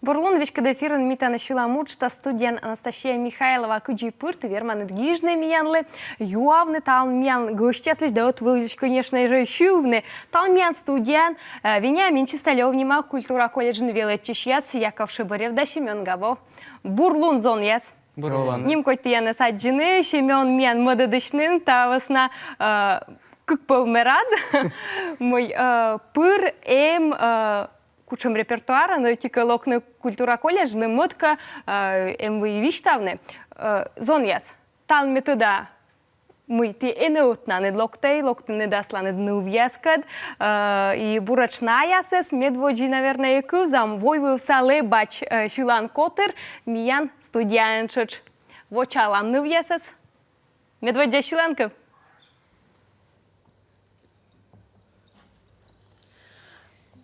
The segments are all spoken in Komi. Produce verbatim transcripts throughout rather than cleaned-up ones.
Бур лун, веськыд эфирын «Ми тані сьылам» уджтас, студияын Анастасия Михайлова. Кыдзи пыр, ті верманныд гижны миянлы, юавны талун миян гӧсьтъяслысь да ӧтвылысь, конечно же, сьывны. Талун миян студияын, э, Вениамин Чисталёв нима культура колледжын велӧдчысьяс Яков Шебырев да Семён Габо. Бур лун, зонъяс. Бур лун. Нимкодь тіянӧс аддзыны. Семён миян мӧдӧдысь нин, та вӧсна, э, кык пӧв ме рад, мый, э, пыр эм, э, кутшӧм репертуарын ӧтикӧ локны культура колледжлы, мӧдкӧ, э, эм выйӧ висьтавны. Э, зонъяс, талун ме тӧда, мый ті энӧ ӧтнаныд локтӧй, локтінныд асланыд нывъяскӧд, э, и буретш наясӧс. Медводз, наверно, и кывзам «Войвывса лэбач», э, сьылан котыр миян студияын тшӧтш. Вочаалам нывъясӧс. Медводдза сьыланкыв.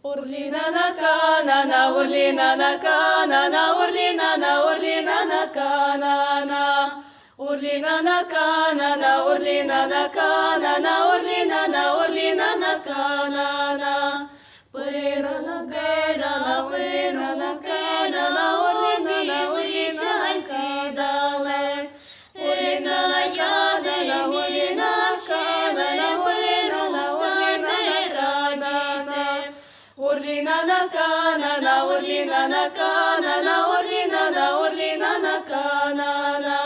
Урлина на канана, урлина на канана, урлина на, урлина на канана. Урлина на канана, урлина на канана, урлина на, урлина на канана. Пырана, пырана, пырана, пырана, урлина на, урлина на канана. Урлина на канана, урлина на канана, урлина на, урлина на канана. Урлина на канана, урлина на канана, урлина на, урлина на канана.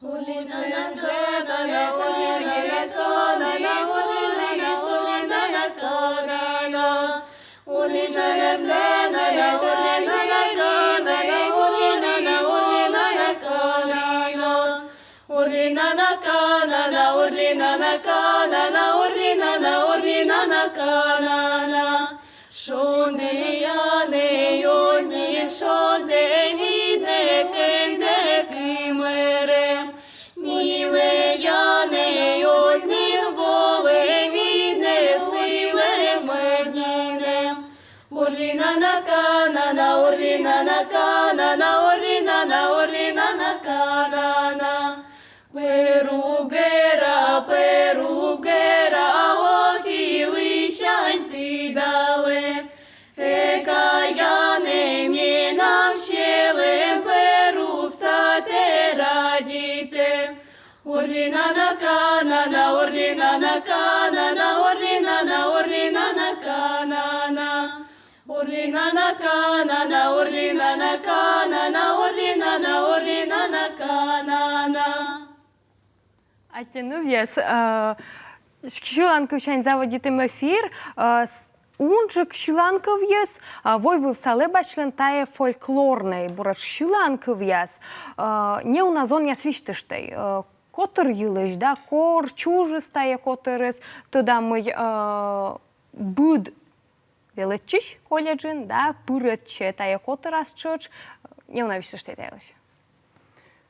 Урлина на канана, урлина на канана, урлина на, урлина на канана. Урлина на канана, урлина на канана, урлина на, урлина на канана. Урлина на канана, урлина на канана, урлина на, урлина на канана. Шонді яне ёзнін, шонді видне кӧнді кымӧрӧм. Миле яне ёзнін волӧм, видне сылӧм мӧд нинӧм. Урлина на канана, урлина на канана, урлина на, урлина на канана. Пӧ руб гӧра, пӧ руб гӧра, ох и лысянь тыдалӧ. Экая нӧ менам сьӧлӧм, пӧ рубса тэ радитӧ. Урлина на канана, урлина на канана, урлина на, урлина на канана. Урлина на канана, урлина на канана, урлина на, урлина на канана. Аттьӧ, нывъяс. Э, сьыланкывсянь заводитім эфир. Э, с-, унджык сьыланкывйыс, э, «Войвывса лэбачлӧн», тайӧ фольклорнӧй буретш сьыланкывъяс. Э, неуна зонъяс висьтыштӧй, э, котыр йылысь, да, кор чужис тайӧ котырыс, тӧда, мый, э, быд велӧдчысь колледжын, да, пырӧдчӧ тайӧ котырас тшӧтш, неуна висьтыштӧй та йылысь.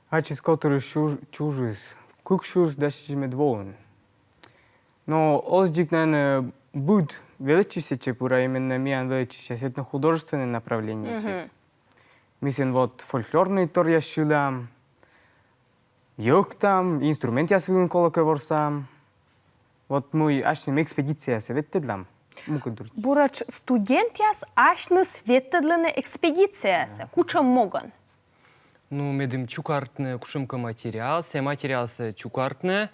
Ачыс котырыс чуж-, чужис кык сюрс дас сизимӧд воын. Но оз дзик, наверно, быд велӧдчысь сэтчӧ пыра, именно миян велӧдчысьяс этнохудожественнӧй направлениеысь. Мгм. Ми сэн вот фольклорнӧй торъяс сьылам, йӧктам, инструментъяс вылын колӧкӧ ворсам. Вот мый асьным экспедицияясӧ ветлӧдлам. Мукӧд дыр. Буретш студентъяс асьныс ветлӧдлӧны экспедицияясӧ. Кутшӧм могӧн? Ну, медым чукӧртны кутшӧмкӧ материал, сійӧ материалсӧ чукӧртны,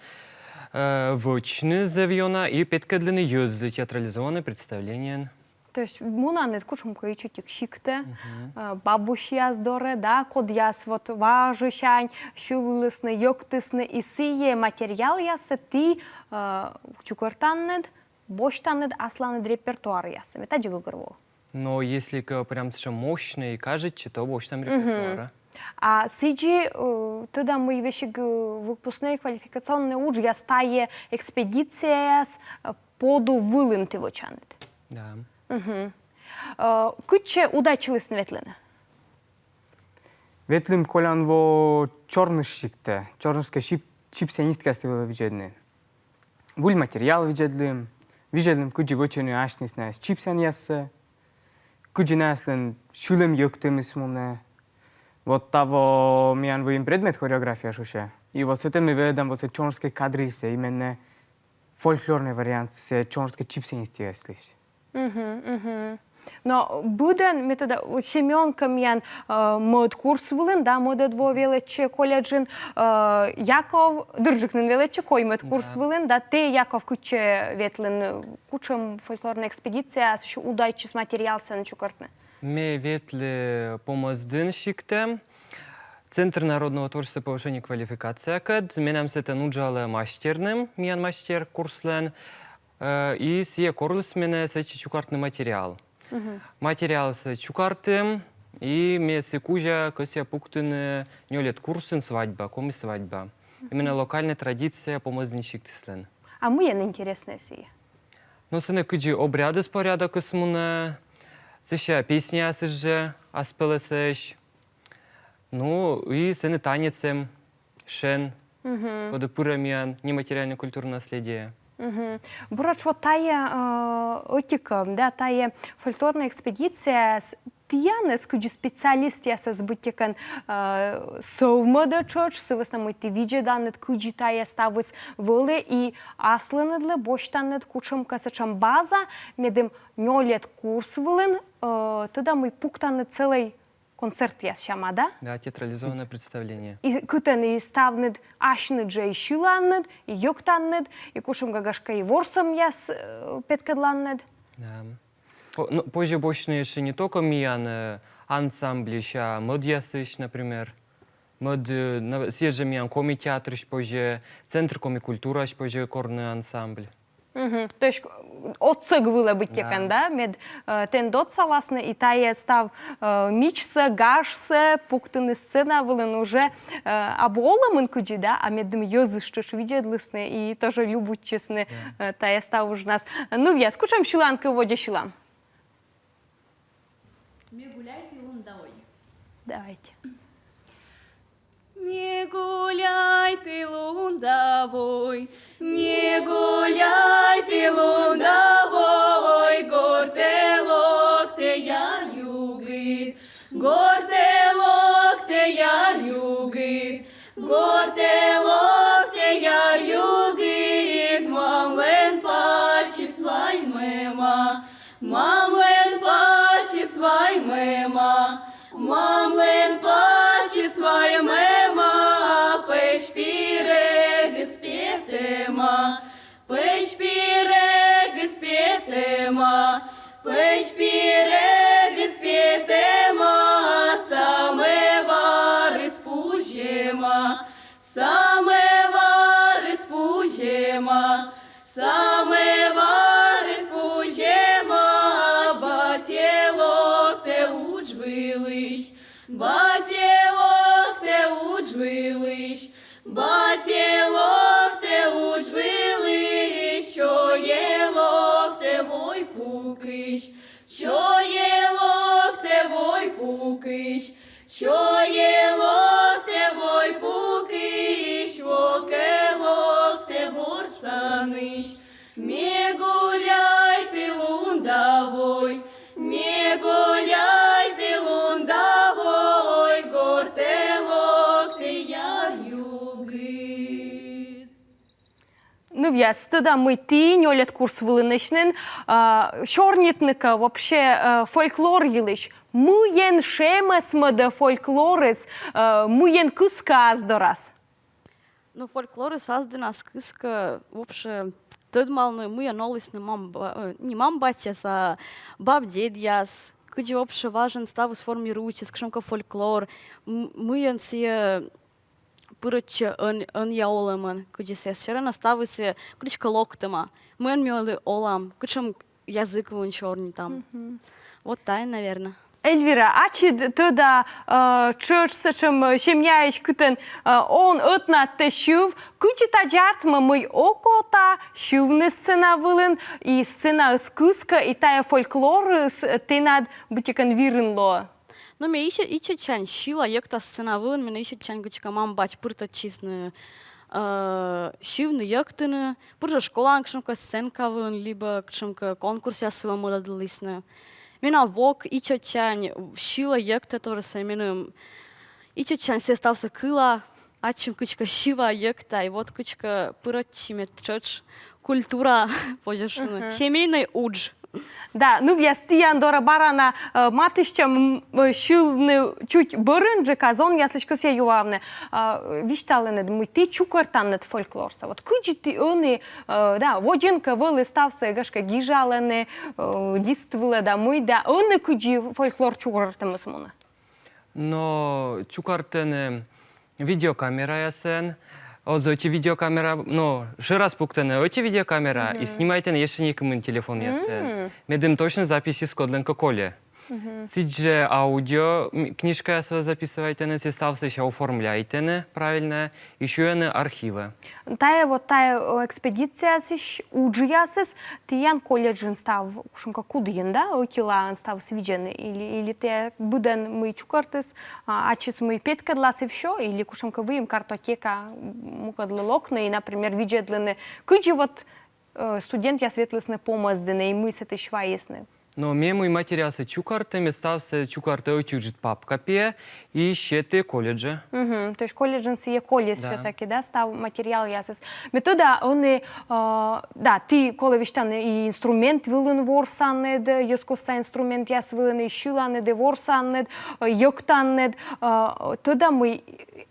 э, вӧчны зэв ёна и петкӧдлыны йӧзлы театрализованнӧй представлениеӧн. То есть мунанныд кутшӧмкӧ ичӧтик сиктӧ, э, бабусьяс дорӧ, да, кодъяс вот важысянь сьылісны, йӧктісны, и сійӧ материалъяссӧ ті, э, чукӧртанныд, босьтанныд асланыд репертуаръясӧ. Ме тадзи гӧгӧрвои. Но если кӧ прям сэтшӧм мощнӧй кажитчӧ, то босьтам репертуарӧ. А сідзи, э, тӧда, мый весиг, э, выпускнӧй квалификационнӧй уджъяс тайӧ экспедицияяс, э, подув вылын ті вӧчанныд. Да. Мгм. Э, кытчӧ удачилісны ветлыны? Ветлім колян во Чорныш сиктӧ, чорнышскӧй чип-, чипсянистъяс вылӧ видзӧдны. Выль материал видзӧдлім, видзӧдлім, кыдзи вӧчӧны асьныс найӧс чипсянъяссӧ, кыдзи наяслӧн сьылӧм-йӧктӧмыс мунӧ. Вот таво миян выйым предмет хореография шусьӧ. И вот сэтӧн ми велӧдам вот сэтшӧм чорнышскӧй кадръяссӧ, именно фольклорнӧй вариантсӧ чорнышскӧй чипсянистъяслысь. Мгм, мгм. Но быдӧн, ме тӧда, вот Семён кӧ миян, э, мӧд курс вылын, да, мӧдӧд во велӧдчӧ колледжын, э, Яков дырджык нин велӧдчӧ коймӧд курс вылын, да, тэ, Яков, кытчӧ ветлін, кутшӧм фольклорнӧй экспедицияяс, ещё удайтчис материалсӧ чукӧртны? Ме ветлі Помӧсдін сиктӧ, Центр народного творчества повышения квалификациякӧд, менам сэтӧн уджалӧ мастерным, миян мастер курслӧн, э, и сійӧ корліс менӧ сэтчӧ чукӧртны материал. Материалсӧ чукӧртім, и ме сы кузя кӧсъя пуктыны нёльӧд курсын свадьба, коми свадьба. Именно локальнӧй традиция Помӧсдін сиктыслӧн. А мыйӧн интереснӧ сійӧ? Но сэні кыдзи обрядыс порядокыс мунӧ, сэсся песняясыс жӧ ас пӧлӧсӧсь. Ну, и сэні танец эм, шӧн, коді пырӧ миян нематериальное культурное наследие. Бура тшӧтш, вот тайӧ, э, ӧтикӧн, да, тайӧ фольклорнӧй экспедицияяс тіянӧс кыдзи специалистъясӧс быттьӧкӧ, э, сӧвмӧдӧ тшӧтш, сы вӧсна мый ті видзӧданныд, кыдзи тайӧ ставыс вӧлі, и аслыныдлы босьтанныд кутшӧмкӧ сэтшӧм база, медым нёльӧд курс вылын, э, тӧда мый, пуктанныд целӧй концертъяс сяма, да? Да, театрализованное представление. И кытӧн и ставныд асьныд жӧ и сьыланныд, и йӧктанныд, и кутшӧмкӧ, гашкӧ, и ворсӧмъяс, э, петкӧдланныд. Да. По-, ну, позьӧ босьтны ещё не только миян, э, ансамбльысь, а мӧдъясысь, например. Мӧд, э, на-, сійӧс жӧ миян коми театрысь позьӧ, Центр коми культураысь позьӧ корны ансамбль. То есть, э, отсӧг вылӧ быттьӧкӧ, да? Мед, э, тэныд отсаласны, и тайӧ став, э, мичсӧ, гажсӧ пуктыны сцена вылын уже, э, абу олӧмын кыдзи, да, а медым йӧзыс тшӧтш видзӧдлісны и тоже любуйтчисны, э, тайӧ став уджнас. Нывъяс, кутшӧм сьыланкыв водзӧ сьылам? «Ме гуляй, ті лунда вой». Давайте. Ме гуляй, ті лунда вой, ме гуляй, ті лунда вой, гортӧ локтӧ яр югыд, гортӧ локтӧ яр югыд, гортӧ локтӧ яр югыд, мамлӧн пачыс ваймӧма, мамлӧн пачыс ваймӧма, мамлӧн пачыс ваймӧма, пӧсь пирӧгыс петӧма, пӧсь пирӧгыс петӧма, пӧсь пирӧгыс петӧма, самӧварыс пузьӧма, самӧварыс пузьӧма, самӧварыс пузьӧма, батьӧ локтӧ удж вылысь, батьӧ локтӧ удж вылысь, батьӧ локтӧ удж вылысь, чойӧ локтӧ вой пукысь, чойӧ локтӧ вой пукысь, чойӧ локтӧ вой пукысь, вокӧ локтӧ ворсанысь. Ме гуляй, ті лунда вой, ме гуляй, ті лунда вой, гортӧ локтӧ яр югыд. Нывъяс, тӧда мый, ті нёльӧд курс вылынӧсь нин, а, сёрнитны кӧ вообще, э, фольклор йылысь. Мыйӧн шемӧсмӧдӧ фольклорыс, э, мыйӧн кыскӧ ас дорас? Ну, фольклорыс ас дінас кыскӧ вообще тӧдмавны, мыйӧн олісны мам-, ба-, э, не мам-батьяс, а баб-дедъяс. Кыдзи вообще важӧн ставыс формируйтчис, кутшӧмкӧ фольклор, м-, мыйӧн сійӧ пырӧдчӧ ӧн-, ӧнія олӧмын, кыдзи сійӧ серӧн ставыс, э, кыдзкӧ локтӧма. Мыйӧн ми олам, кутшӧм язык вылын сёрнитам. Вот тайӧ, наверно. Эльвира, ачыд тӧда, э, тшӧтш сэтшӧм, э, семьяысь, кытӧн, э, он ӧтнад тэ сьыв, кыдзи тадз артмӧ, мый окота сьывны сцена вылын, и сценаыс кыскӧ, и тайӧ фольклорыс, э, тэнад быттьӧкӧ вирын лоӧ? Ну, ме ичӧтсянь сьыла, йӧкта сцена вылын, менӧ ичӧтсянь кыдзкӧ мам-бать пыртӧдчисны, э, сьывны, йӧктыны, пыр жӧ школаын кутшӧмкӧ сценка вылын, либӧ кутшӧмкӧ конкурсъяс вылӧ мӧдӧдлісны. Менам вок ичӧтсянь сьыла, йӧкта тоже сійӧ, меным ичӧтсянь сійӧ ставсӧ кыла, ачым кыдзкӧ сьыва, йӧкта, и вот кыдзкӧ пырӧдчи мед тшӧтш культура, позьӧ шуны, семейнӧй удж. Да, нывъяс, тіян дорӧ бара на, э, матыстчам, м, э, сьывны чуть бӧрынджык, а зонъяслысь кӧсъя юавны. А, э, висьталӧй, мый ті чукӧртанныд фольклорсӧ. Вот кыдзи ті ӧні, э, да, водзын кӧ вӧлі ставсӧ, гашкӧ, гижалӧны, э, лист вылӧ да мый да, ӧні кыдзи фольклор чукӧртӧмыс мунӧ? Но чукӧртӧны видеокамераясӧн, оз ӧти видеокамера, но шӧрас пуктӧны ӧти видеокамера и снимайтӧны ещӧ некымын телефонъясӧн. Медым точно записьыс кодлӧнкӧ кольӧ. Сідзжӧ аудио, м, книжкаяс вылӧ записывайтӧны, сійӧ ставсӧ ещӧ оформляйтӧны правильно и сюйӧны архивӧ. Тайӧ вот тайӧ, э, экспедициясысь уджъясыс тіян колледжын став, кутшӧмкӧ кудйын, да, ӧтилаын ставыс видзӧны, или, или тайӧ быдӧн, мый чукӧртіс, а, ачыс мый петкӧдлас и всё, или кутшӧмкӧ выйым картотека, м, мукӧдлы локны и, например, видзӧдлыны, кыдзи вот, э, студентъяс ветлісны Помӧсдінӧ и мый сэтысь вайисны. Но ме мый материалсӧ чукӧрті, ме ставсӧ чукӧрті ӧтиджык папка пиӧ и сеті колледжӧ. Мгм. То есть колледжын сійӧ колис всё-таки, да, став материалъясыс. Ме тӧда, ӧні, э, да, ті, колӧ висьтавны, и инструмент вылын ворсанныд, йӧзкостса инструментъяс вылын и сьыланныд, и ворсанныд, э, йӧктанныд. Э, тӧда, мый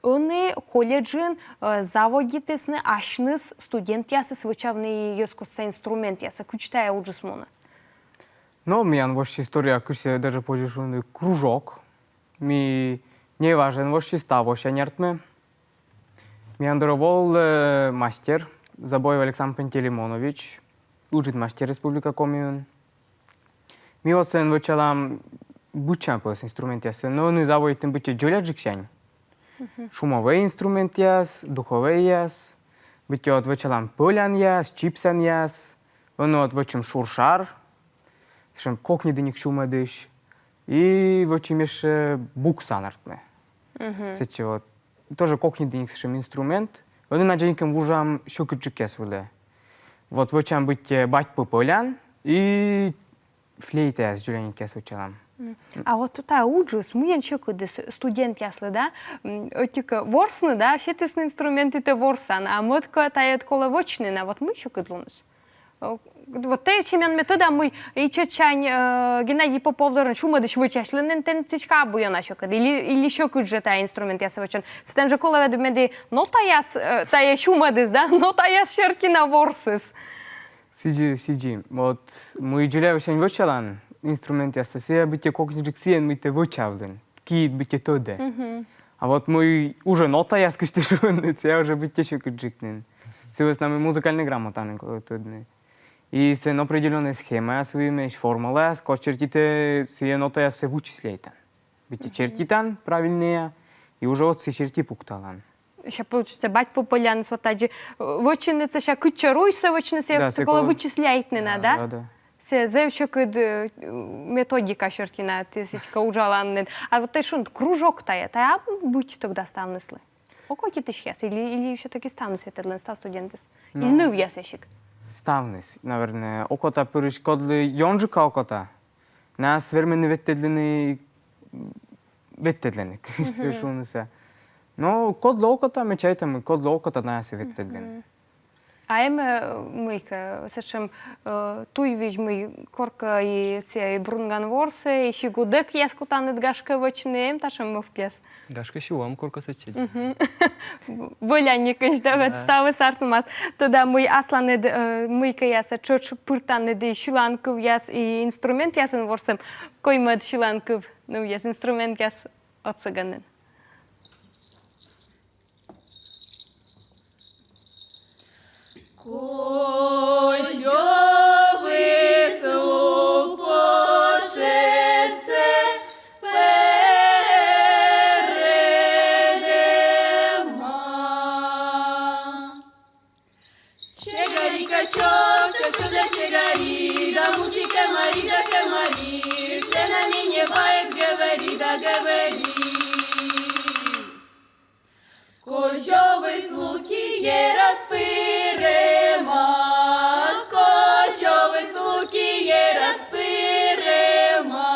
ӧні колледжын, э, заводитісны асьныс студентъясыс вӧчавны и йӧзкостса инструментъяссӧ. Кыдз тайӧ уджыс мунӧ? Но, миян вообще история, кыдз сійӧ даже позьӧ шуны, кружок. Ми неважӧн вообще ставсянь артмӧ. Миян дорӧ волӧ, э, мастер Забоев Александр Пантелеймонович, ыджыд мастер Республика Комиын. Ми вот сійӧн вӧчалам быдсяма пӧлӧс инструментъяссӧ, но ӧні заводитім быттьӧ дзоляджыксянь. Шумовӧй инструментъяс, духовӧйяс, быттьӧ вот вӧчалам пӧлянъяс, чипсанъяс, ӧні вот вӧчим шуршар, сэтшӧм кокньыдінник сюмӧдысь, и вӧчим ещӧ буксаӧн артмӧ. Сэтчӧ вот. Тоже кокньыдінник сэтшӧм инструмент. Ӧні на дзенькӧ вуджам сьӧкыдджыкъяс вылӧ. Вот вӧчам быттьӧ бать-пӧ пӧлян и флейтаяс, дзоляникъяс вӧчалам. А вот тайӧ уджыс мыйӧн сьӧкыдыс студентъяслы, да? М, ӧтик ворсны, да, сетісны инструмент и тэ ворсан, а мӧд кӧ тайӧ колӧ вӧчны на, вот мый сьӧкыдлуныс? Э, вот тайӧ сэтшӧм, ме тӧда, мый ичӧтсянь, э, Геннадий Попов дорын сюмӧдысь вӧчасьлін нин, тэн сідзкӧ абу ёна сьӧкыд, или, или сьӧкыд жӧ тайӧ инструментъяссӧ вӧчӧн. Сэтӧн жӧ колӧ ведь медым нотаяс, э, тайӧ сюмӧдыс, да, нотаяс серти на ворсыс. Сідзи, сідзи. Вот мый дзоляӧсь вӧчалан инструментъяссӧ, сійӧ быттьӧ кокньыдджык сійӧн, мый тэ вӧчавлін. Киыд быттьӧ тӧдӧ. А вот мый уже нотаяс, кыдз тэ шуин, сійӧ уже быттьӧ сьӧкыдджык нин. Сы вӧсна мый музыкальнӧй грамотаӧн колӧ тӧдны. И сэн определённӧй схемаяс выйым эсь, формулаяс, код серти тэ сійӧ нотаяссӧ вычисляйтан. Быттьӧ чертитан правильнӧя, и уже вот сы серти пукталан. Сэсся получается, бать-пӧ пӧляныс вот тадзи, э, вӧчны, сэсся кытчӧ руйсӧ вӧчны, сійӧ колӧ вычисляйтны на, да? Да, да. Сійӧ зэв сьӧкыд, э, методика серти на, тэ сэтчӧ уджалан нин. А вот тэ шуин, кружок тайӧ, тайӧ абу быть тогда ставныслы? Окотитысьяс или, или всё-таки ставныс ветлӧдлӧны, став студентыс? Или нывъяс весиг? Ставныс, наверное. Окота пырысь кодлы ёнджыка окота, найӧс вермӧны ветлӧдлыны, ветлӧдлыны, кыдз шуны сійӧ. Но кодлы окота, ме чайта, мый кодлы окота, найӧс ветлӧдлыны. А эм, э, мыйкӧ, сэтшӧм, э, туйвизь, мый коркӧ и сійӧ и «Брунган» ворсӧ, и сигӧ декъяс кутанныд, гашкӧ, вӧчны, эм татшӧм мӧвпъяс? Гашкӧ, сиуам коркӧ сэтчӧдз. Вӧляник, да, ведь ставыс артмас. Тӧда, мый асланыд, э, мыйкӧясӧ тшӧтш пыртанныд и сьылан кывъяс, и инструментъясӧн ворсӧм, коймӧд сьылан кыв, нывъяс, инструментъяс отсӧгӧн нин. Козёвыс лук пошесэ передема. Чегарика чо, чо, чо да чегари, да муки кемари, да кемари, шена мине баек гевери, да гевери. Козёвыс луки ерас пырема, козёвыс луки ерас пырема.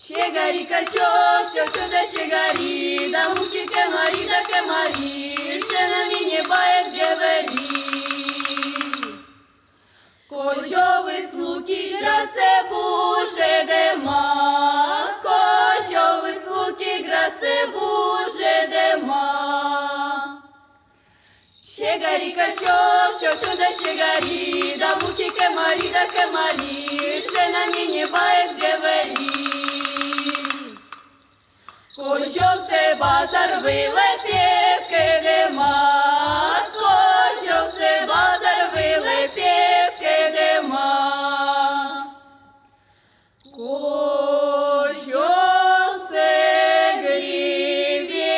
Чегарика чо, чо, чо да чегари, да муки кемари, да кемари, шена мине баек гевери. Козё Градсэ бужедэма, козёлыс луки градсэ бужедэма. Чегарика чок, чочу да чегари, да муки кемари, да кемари, шена мине баэд гевери. Козёлсэ базар вылэ петкедэма, козёлсэ базар вылэ петкедэма. Козёлсэ гребень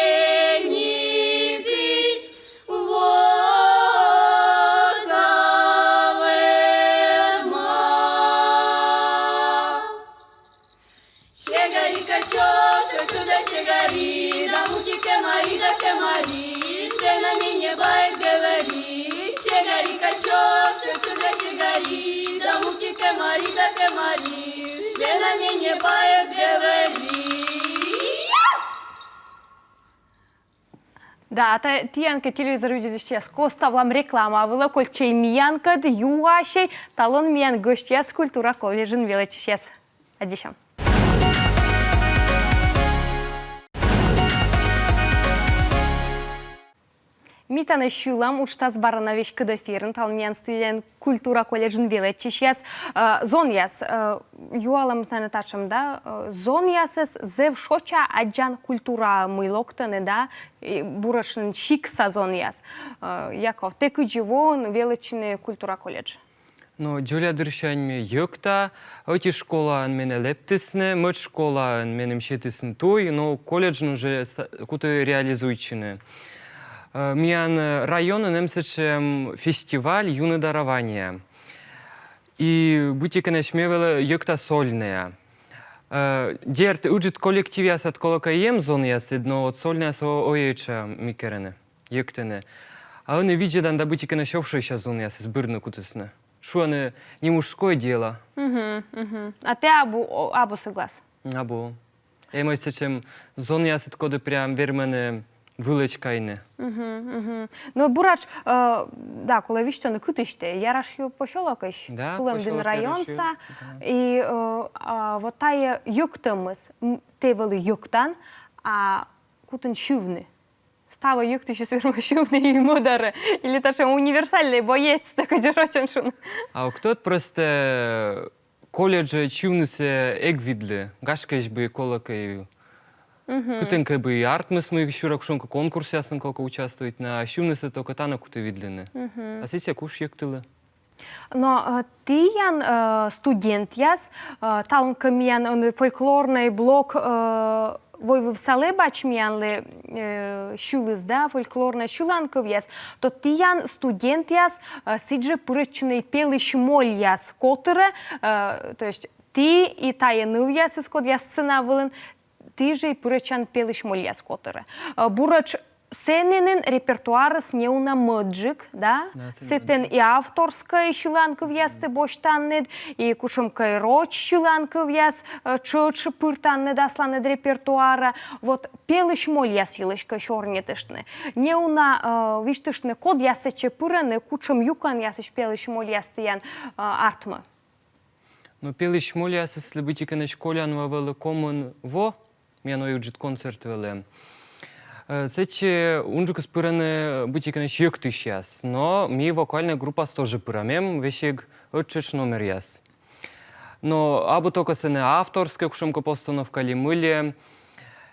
пич возалэма. Чегарика чочо чудо чегари, да муки кемари, да кемари, шена мине баэд гевери. Чегарика чочо чудо чегари, да муки кемари, да кемари, шена мине баэд гевери. Да, та, тіян кӧ, телевизор видзӧдысьяс, коставлам реклама вылэ, кольччӧй миянкӧд, юасьӧй, талун миян гӧсьтъяс культура колледжын велӧдчысьяс. Аддзысям. Ми тані сьылам «Уджтас бара на веськыд» эфирын, талун миян студияын культура колледжын велӧдчысьяс, э, зонъяс, э, юалӧмыс, наверно, татшӧм, да, э, зонъясӧс зэв шоча аддзан культураӧ, мый локтӧны, да, и буретш нин сикса зонъяс. Э, Яков, тэ кыдзи воин велӧдчыны культура колледж? Но дзоля дырсянь ме йӧкта, ӧти школаын менӧ лэптісны, мӧд школаын меным сетісны туй, но колледжын уже ста-, кутіс реализуйтчыны. Э, миян, э, районын эм сэтшӧм фестиваль «Юные дарования». И быттьӧкӧ нӧ ме вӧлі йӧкта сольнӧя. Э, дерт, ыджыд коллективъясад, колӧкӧ, эм зонъясыд, но вот сольнӧяс о-, ой этша, ми керӧны, йӧктыны. А ӧні видзӧдан да, быттьӧкӧ нӧ овшӧйся зонъясыс бырны кутісны. Шуӧны, не мужское дело. Мгм, мгм. А тэ абу, о, абу соглас? Абу. Эм ӧд сэтшӧм зонъясыд, коді прям вермӧны вылӧдз кайны. Мгм, мгм. Но буретш, э, да, колӧ висьтооны, кытысь тэ. Ярашъю посёлокысь, да, Кулӧмдін районса. Да. И, э, а, вот тайӧ йӧктӧмыс, м, тэ вӧлі йӧктан, а кутін сьывны? Ставӧ йӧктысьыс вермӧ сьывны и мӧдарӧ. Или татшӧм универсальный боец, так кыдзи рочӧн шуны. А ог тӧд, просто колледжын сьывнысӧ эг видлы, гашкӧ, эсьбы колӧкӧ. Мгм. Кытӧнкӧ бы и артмис, мый сюрӧ, кутшӧмкӧ конкурсъясын колӧкӧ участвуйтны, а сьывнысӧ только тані куті видлыны. Мгм. А сэсся куш йӧктылі. Но, э, тіян, э, студентъяс, э, талун кӧ миян, э, фольклорнӧй блок, э, войвыв салэбач миянлы, э, сьыліс, да, фольклорнӧй сьыланкывъяс, то тіян студентъяс, э, сідзжӧ пырӧдчӧны пелысь мольяс котырӧ, э, то есть ті и тайӧ нывъясыс, кодъяс сцена вылын, ті жӧ и пырӧдчан пелысь мольяс котырӧ. Э, буретш сэнэн репертуарыс неуна мӧдджык, да? Да, сэнэн. Сэтэн и авторскӧй сьыланкывъясты босьтанныд, и кутшӧмкӧ роч сьыланкывъяс, э, тшӧтш пыртанныд асланныд репертуарӧ. Вот пелысь мольяс йылысь кӧ сёрнитыштны. Неуна, э, висьтыштны, кодъяс сэтчӧ пырӧны, кутшӧм юкӧнъясысь пелысь мольяс тіян, э, артмӧ. Но пелысь мольясыслы быттьӧкӧ нӧ колян ва вӧлі комын во, миян ой ыджыд концерт вӧлі. Э, сэтчӧ унджыкыс пырӧны быттьӧкӧ нӧ йӧктысьяс, но ми вокальнӧй группаас тоже пырам, эм весиг ӧттшӧтш номеръяс. Но абу только сэні авторскӧй кутшӧмкӧ постановка ли мый ли,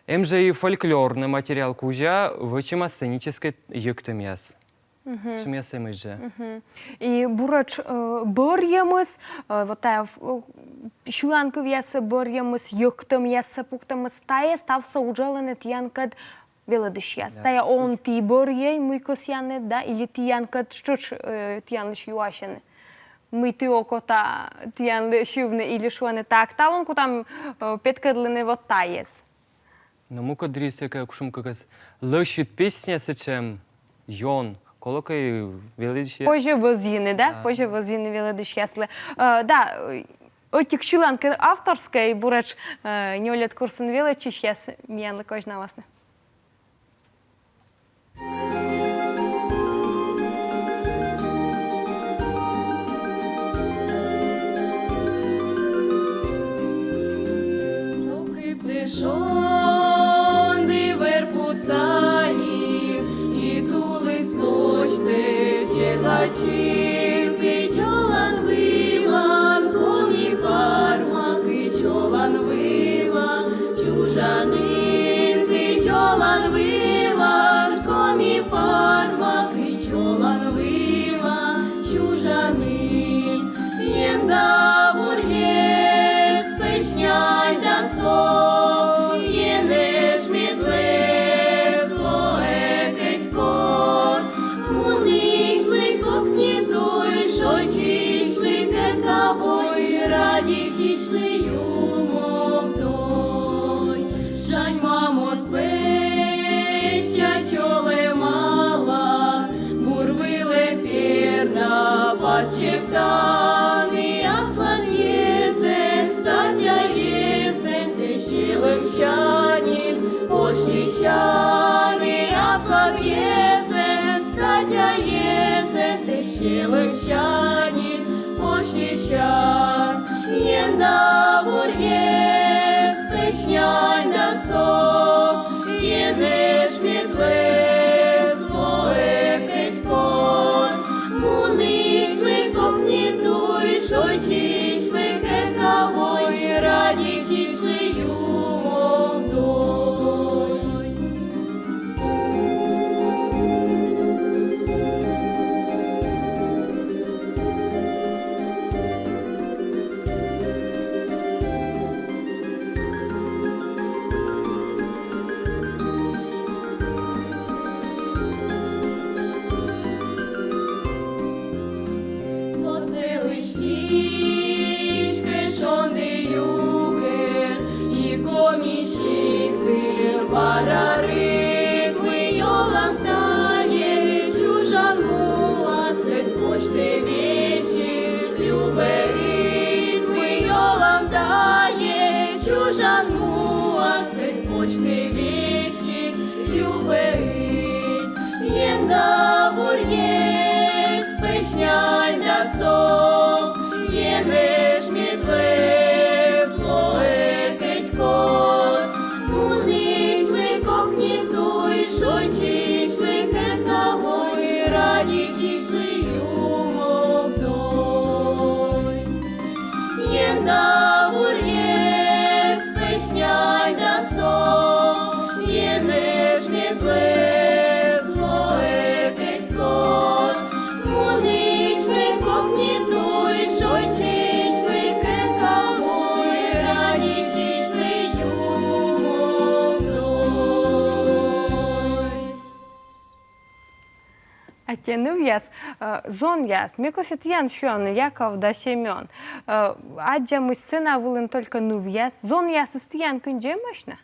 эм жӧ и фольклорнӧй материал кузя вӧчӧма сценическӧй йӧктӧмъяс. Мгм. Сэтшӧмъяс эмӧсь жӧ. Мгм. И буретш, э, бӧрйӧмыс, э, вот тайӧ, э, сьыланкывъяссӧ бӧрйӧмыс, йӧктӧмъяссӧ пуктӧмыс, тайӧ ставсӧ уджалӧны тіянкӧд велӧдысьяс. Да, тайӧ он ті бӧрйӧй, мый кӧсъянныд, да, или тіянкӧд тшӧтш, э, тіянлысь юасьӧны, мый ті окота тіянлы сьывны, или шуӧны: так, талун кутам, э, петкӧдлыны вот тайӧс. Но мукӧд дырйиыс кӧ кутшӧмкӧ кӧ лӧсьыд песня, сэтшӧм ён, колӧкӧ велӧдысьяс. Позьӧ вӧзйыны, да? Да. Позьӧ вӧзйыны велӧдысьяслы. Э, да, э, ӧтик сьыланкыв авторскӧй, буретш, э, нёльӧд курсын велӧдчысьяс миянлы козьналасны. Езэн, статья езэн, тэ сьӧлӧмсяньыд, почтысянь, Ен да буръез, пӧсь нянь да со, Енэж медлӧз лоӧ кӧть код, мунысьлы кокни туй, шойччысьлы кӧнкавой, радейтысьлы юмов дой. Со тӧлысь ничкӧ шонді югӧн, и коми сиктын бара рытмы йӧлам тайӧ, чужан муас ӧд почтӧ весиг, любӧ ытмы йӧлам тайӧ, чужан муас ӧд почтӧ весиг, любӧ ытмы. Ен да буръез, пӧсь нянь да со, Енэж медлӧз лоӧ кӧть код, мунысьлы кокни туй, шойччысьлы кӧнкавой, радейтысьлы юмов дой. Ен да буръез, пӧсь нянь да со, Енэж медлӧз лоӧ кӧть код, мунысьлы кокни туй, шойччысьлы кӧнкавой, радейтысьлы юмов дой. Аттьӧ, нывъяс. Э, зонъяс. Ме кӧсъя тіянӧс сёйны, Яков да Семён. Э, аддзамысь сцена вылын только нывъяс. Зонъясыс тіян кындзи эмӧсь на?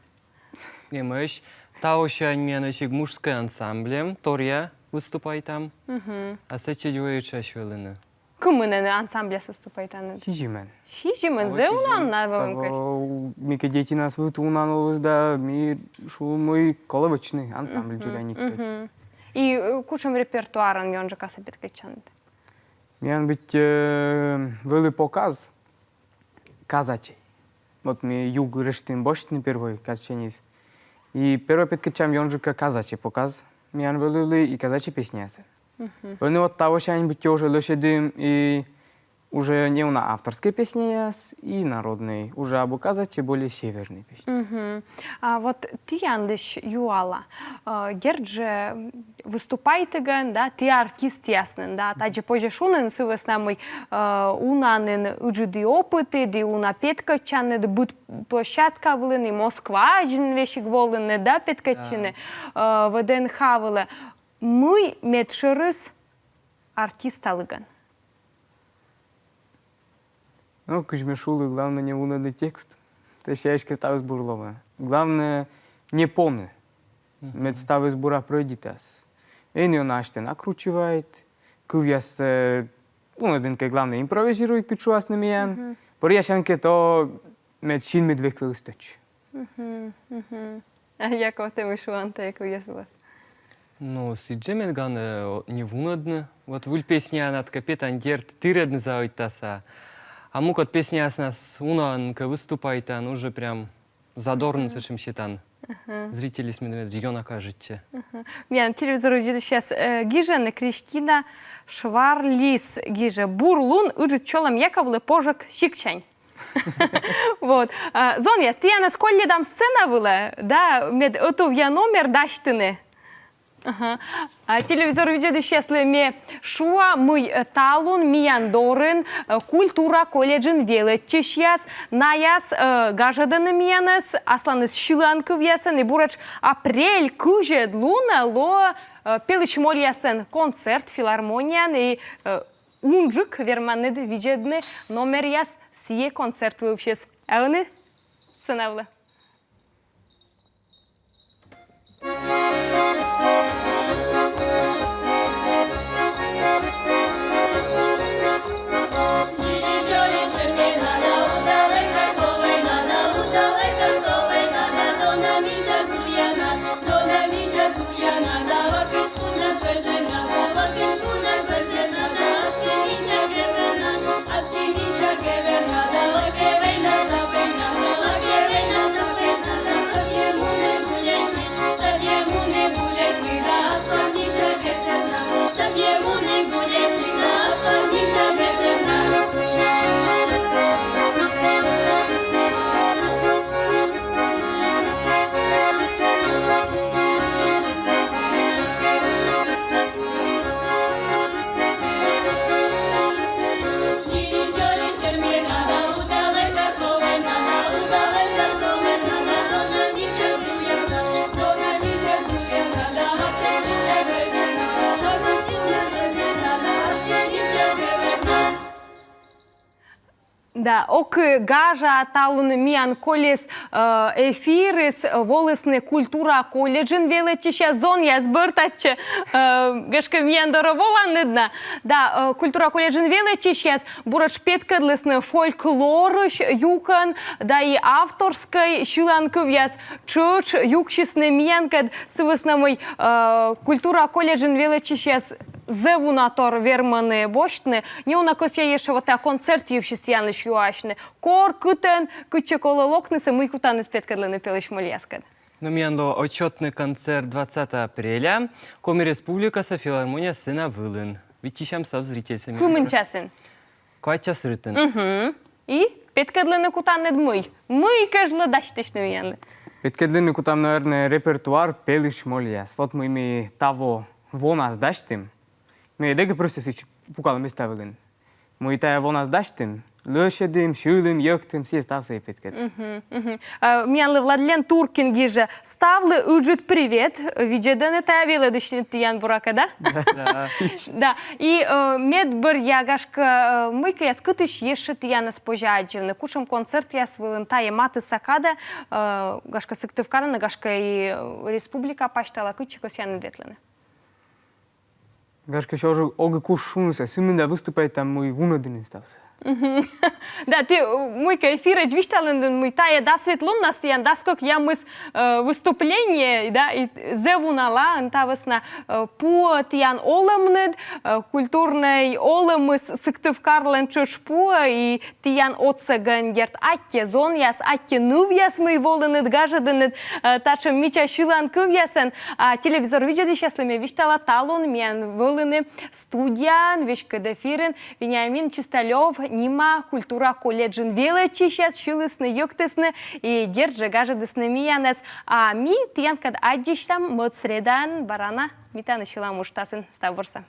Эмӧсь. Тавосянь миян эськӧ мужской ансамблем, торъя выступайтам. Мгм. А сэтчӧдз воӧдзыс вӧліны. Кымын нӧ ансамбляс выступайтанныд? Сизимӧн. Сизимӧн, зэв унаӧн на вӧліны кӧ. Таво мыйкӧ детинас вывті унаӧн оліс да, ми шуим, мый колӧ вӧчны ансамбль дзоляник. Мгм. И, э, кутшӧм репертуарын ёнджыкасӧ петкӧдчанныд? Миян быттьӧ, э, вӧлі показ казачий. Вот ми югыд решитім босьтны первой казаченьыс. И первой петкӧдчам ёнджыка казачий показ. Миян вӧлі и казачий песняясӧн. Мгм. Ӧні вот тавосянь быттьӧ уже лӧсьӧдім и уже не уна авторскӧй песняяс, и народнӧй. Уже абу казачий, более севернӧй песня. Мгм. А вот тіянлысь юала. Э, дерт жӧ, выступайтігӧн, да, ті артистъяснын, да, тадзи позьӧ шуны, сы вӧсна мый, э, уна нин ыджыд и опытыд, и уна петкӧдчанныд, быд площадка вылын, и Москваӧдз нин весиг волінныд, да, петкӧдчыны, э, ВДНХ вылӧ. Мый медшӧрыс артисталігӧн? Ну, кыдз ме шулі, главнӧй не вунӧдны текст. Тайӧ эськӧ ставыс бур лоӧ. Главнӧй не поны. Мгм. Мед ставыс бура прӧйдитас. Эн ёна асьтӧ накручивайт. Кывъяс, э, вунӧдін кӧ, главнӧй импровизируйт, кыдз шуасны миян. Мгм. Бӧръясян кӧ, то мед синмыд век вӧлі стӧч. Мгм, мгм. А Яков, тэ мый шуан тайӧ кывъяс вылас? Ну, сідз жӧ, мед главнӧй, э, не вунӧдны. Вот выль песняяс кӧ петан, дерт, тірӧдны заводитас. А мукӧд песняяснас унаӧн кӧ выступайтан, уже прям задорнӧй сэтшӧм сетан. Ага. Зрительыс мед ёна кажитчӧ. Ага. Миян телевизор видзӧдысьяс, э, гижӧны, Кристина Шварлис гижӧ: «Бур лун, ыджыд чолӧм Яковлы пожӧг сиктсянь». Вот. А, зонъяс, тіянӧс колльӧдам сцена вылӧ, да, мед ӧтувъя номер дасьтыны. Ага. А телевизор видзӧдысьяслы ме шуа, мый, э, талун миян дорын, э, культура колледжын велӧдчысьяс, наяс, э, гажӧдӧны миянӧс асланыс сьыланкывъясӧн, и буретш апрель кызьӧд лунӧ лоӧ, э, пелысь мольясӧн концерт филармонияын, и, э, унджык верманныд видзӧдны номеръяс сійӧ концерт вывсьыс. А ӧні сцена вылӧ. Да, ок и гажа, талун миян колис, э, эфирыс, э, волісны культура колледжын велӧдчысьяс, зонъяс бӧр татчӧ, э, гашкӧ, миян дорӧ воланныд на. Да, э, культура колледжын велӧдчысьяс буретш петкӧдлісны фольклорысь юкӧн, да и авторскӧй сьыланкывъяс тшӧтш юксисны миянкӧд, сы вӧсна мый, э, культура колледжын велӧдчысьяс зэв уна тор вермӧны босьтны. Неуна кӧсъя ещӧ вот тайӧ концерт йывсьыс тіянлысь юасьны. Кор, кытӧн, кытчӧ колӧ локнысӧ, мый кутанныд петкӧдлыны пелысь мольяскӧд? Но миян лоӧ отчётный концерт двадцатого апреля Коми Республикаса филармония сцена вылын. Виччысям став зрительсӧ. Кымын часын? Квайт час рытын. Мгм. И петкӧдлыны кутанныд мый? Мый кежлӧ дасьтысьны миянлы? Петкӧдлыны кутам, наверное, репертуар пелысь мольяс. Вот мый ми таво вонас дасьтім. Ми ӧд эг просто сідз пукалӧй места вылын. Мый тайӧ вонас дасьтім. Лӧсьӧдім, сьылім, йӧктім, сійӧ ставсӧ и петкӧд. Мгм, мгм. А, миянлы Владлен Туркин гижӧ: ставлы ыджыд привет, видзӧдӧны тайӧ велӧдысьны тіян, буракӧ, да? Да. Да. И, э, медбӧръя, гашкӧ, э, мыйкӧяс, кытысь ещӧ тіянӧс позьӧ аддзывны, кутшӧм концертъяс вылын, тайӧ матысса кадӧ, э, гашкӧ, Сыктывкарын, гашкӧ, и, э, республика пасьтала, кытчӧ кӧсъянныд ветлыны? Гашкӧ, ещӧ ог и куж шунысӧ, сы мында выступайтам, мый вунӧдны ставсӧ. Мгм. Да, ті, э, мыйкӧ эфирӧдз висьталінныд, мый тайӧ дас ветлуннас тіян дас кӧкъямыс, э, выступление, да, и зэв уналаын, та вӧсна, э, пуӧ тіян олӧмныд, э, культурнӧй олӧмыс Сыктывкарлӧн тшӧтш пуӧ, и тіян отсӧгӧн, дерт, аттьӧ зонъяс, аттьӧ нывъяс, мый волінныд, гажӧдінныд, э, татшӧм мича сьыланкывъясӧн. А телевизор видзӧдысьяслы ме висьтала: талун миян вӧліны студияын, веськыд эфирын Вениамин Чисталёв нима культура колледжын велӧдчысьяс, сьылісны, йӧктісны и, дерт жӧ, гажӧдісны миянӧс. А ми тіянкӧд аддзысям мӧд средаын бара на. Ми тані сьылам уджтасын. Став бурсӧ.